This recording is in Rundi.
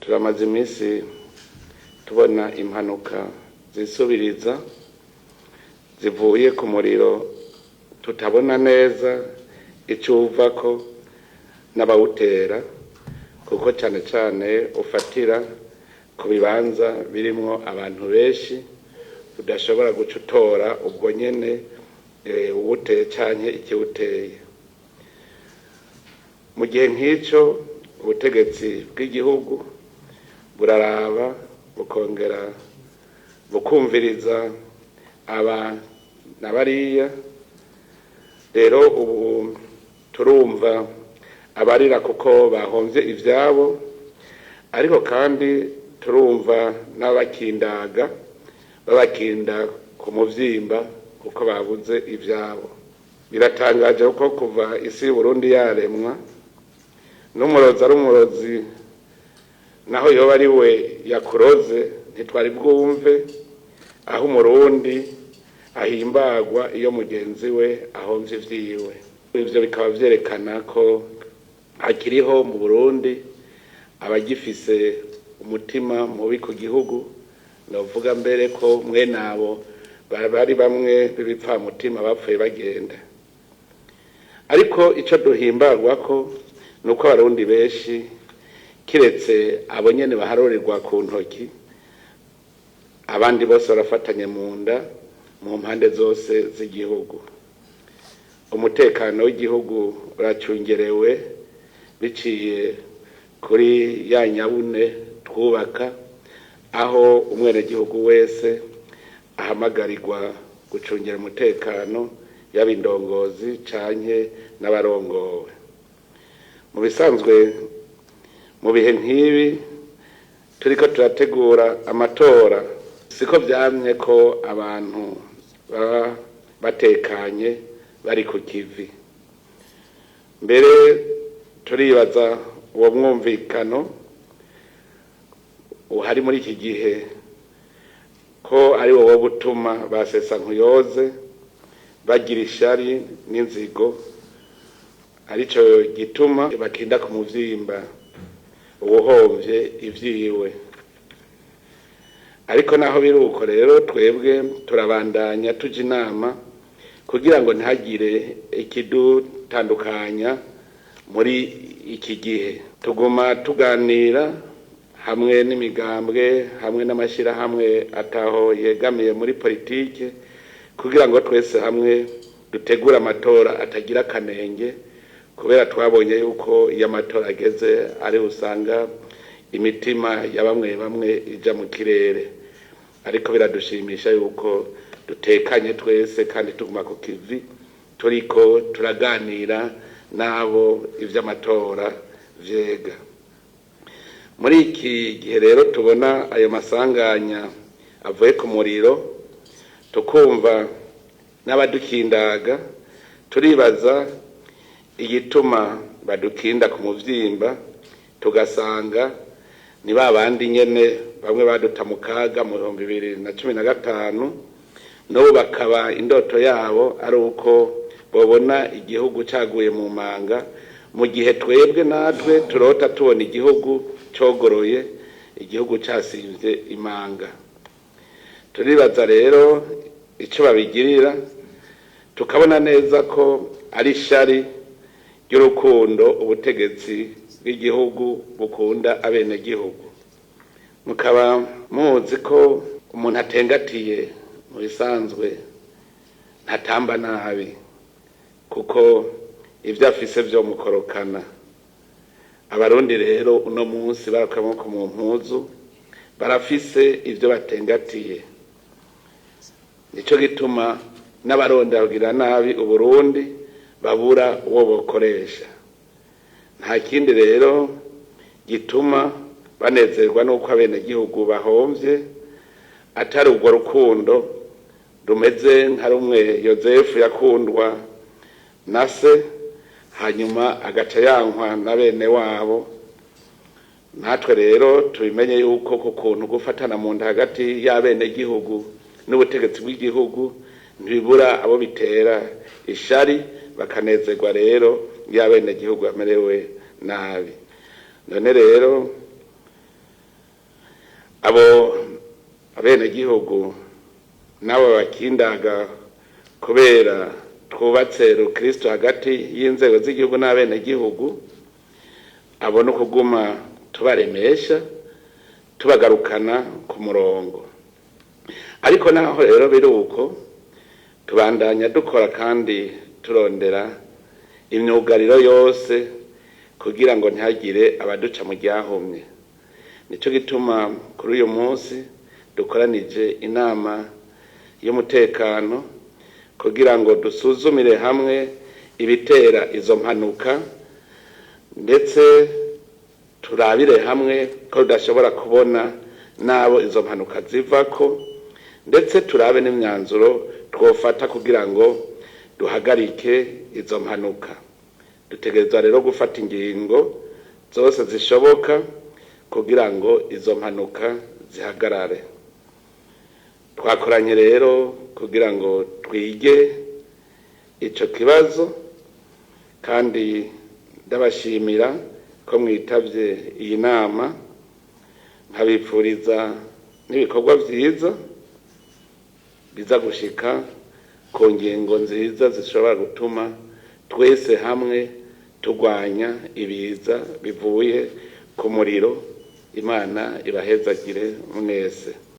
Turamaze iminsi tubona impanuka zisubiriza zivuye ku muriro tutabona neza ico uvako n'abawutera, kuko cane cane ufatira ku bibanza birimwo abantu benshi udashobora guca utora ubwo nyene uwuteye canke ikiwuteye. Mu gihe nk'ico, ubutegetsi bw'igihugu buraraba, bukongera bukumviriza aba na bariya. Rero ubu turumva abarira kuko bahomvye ivyabo, ariko kandi turumva n'abakindaga babakinda ku muvyimba kuko babuze ivyabo. Biratangaje kuko kuva isi y'Uburundi yaremwa, n'umurozi ari umurozi, naho yoba ari we yakuroze, ntitwari bwumve aho Umurundi ahimbagwa iyo mugenzi we ahomvye ivyiwe. Ivyo bikaba vyerekana ko hakiriho mu Burundi abagifise umutima mubi ku gihugu. Novuga mbere ko mwene abo bari bamwe b'ibipfamutima bapfuye bagenda. Ariko ico duhimbagwa ko nuko Abarundi benshi, kiretse abo nyene baharurirwa ku ntoki, abandi bose barafatanye mu nda mu mpande zose z'igihugu. Umutekano w'igihugu uracungerewe biciye kuri ya nyabune twubaka, aho umwenegihugu wese ahamagarirwa gucungera umutekano, yaba indongozi canke n'abarongowe. Mu bisanzwe, mu bihe nk'ibi turiko turategura amatora, siko vyamye ko abantu baba batekanye bari ku kivi. Mbere turibaza uwo mwumvikano uhari muri iki gihe ko ari wo gutuma basesa nkuyoze bagira ishari n'inzigo, arico gituma bakinda ku muvyimba uwuhomvye ivyiwe. Ariko naho biri uko rero, twebwe turabandanya tuja inama kugira ngo ntihagire ikidutandukanya. Muri iki gihe tuguma tuganira hamwe n'imigambwe, hamwe n'amashyirahamwe ataho yegamiye muri politike, kugira ngo twese hamwe dutegure amatora atagira akanenge, kubera twabonye yuko iyo amatora ageze ari usanga imitima ya bamwe bamwe ija mu kirere. Ariko biradushimisha yuko dutekanye twese kandi tuguma ku kivi, turiko turaganira n'abo ivy'amatora vyega. Muri iki gihe rero tubona ayo masanganya avuye ku muriro, tukumva n'abadukindaga, turibaza igituma badukinda ku muvyimba, tugasanga ni ba bandi nyene bamwe baduta mu kaga mu 2015, n'ubu bakaba indoto yabo ari uko bobona igihugu caguye mu manga, mu gihe twebwe natwe turota tubona igihugu cogoroye, igihugu casimvye imanga. Turibaza rero ico babigirira, tukabona neza ko ari ishari ry'urukundo ubutegetsi bw'igihugu bukunda abenegihugu. Mukaba muzi ko umuntu atengatiye mu bisanzwe ntatamba nabi, kuko ibyo afise vyo mukorokana. Abarundi rero uno munsi barakuye amaboko mu mpuzu, barafise ivyo batengatiye. Nico gituma n'abarondera kugira nabi Uburundi babura uwo bokoresha. Nta kindi rero gituma banezerwa n'uko abenegihugu bahomvye atari urwo rukundo rumeze nka rumwe Yozefu yakundwa na se, hanyuma agaca yankwa na bene wabo. Natwe rero tubimenye yuko ku kuntu gufatana mu nda hagati y'abenegihugu n'ubutegetsi bw'igihugu ntibibura abo bitera ishari, bakanezerwa rero iyo abenegihugu bamerewe nabi. None rero Abo abenegihugu nabo bakindaga kubera twubatse rukristo hagati y'inzego z'igihugu n'abenegihugu, abo no kuguma tubaremesha, tubagarukana ku murongo. Ariko naho rero biri uko, tubandanya dukora kandi turondera imyugariro yose kugira ngo ntihagire abaduca mu ryahumye. Nico gituma kuri uyu munsi dukoranije inama y'umutekano kugira ngo dusuzumire hamwe ibitera izo mpanuka, ndetse turabire hamwe ko tudashobora kubona n'abo izo mpanuka zivako, ndetse turabe n'imyanzuro twofata kugira ngo duhagarike izo mpanuka. Dutegerezwa rero gufata ingingo zose zishoboka kugira ngo izo mpanuka zihagarare. Twakoranye rero kugira ngo twige ico kibazo, kandi ndabashimira ko mwitavye iyi nama, nkabipfuriza n'ibikorwa vyiza biza gushika ku ngingo nziza zishobora gutuma twese hamwe turwanya ibiza bivuye ku muriro. Imana ibahezagire mwese.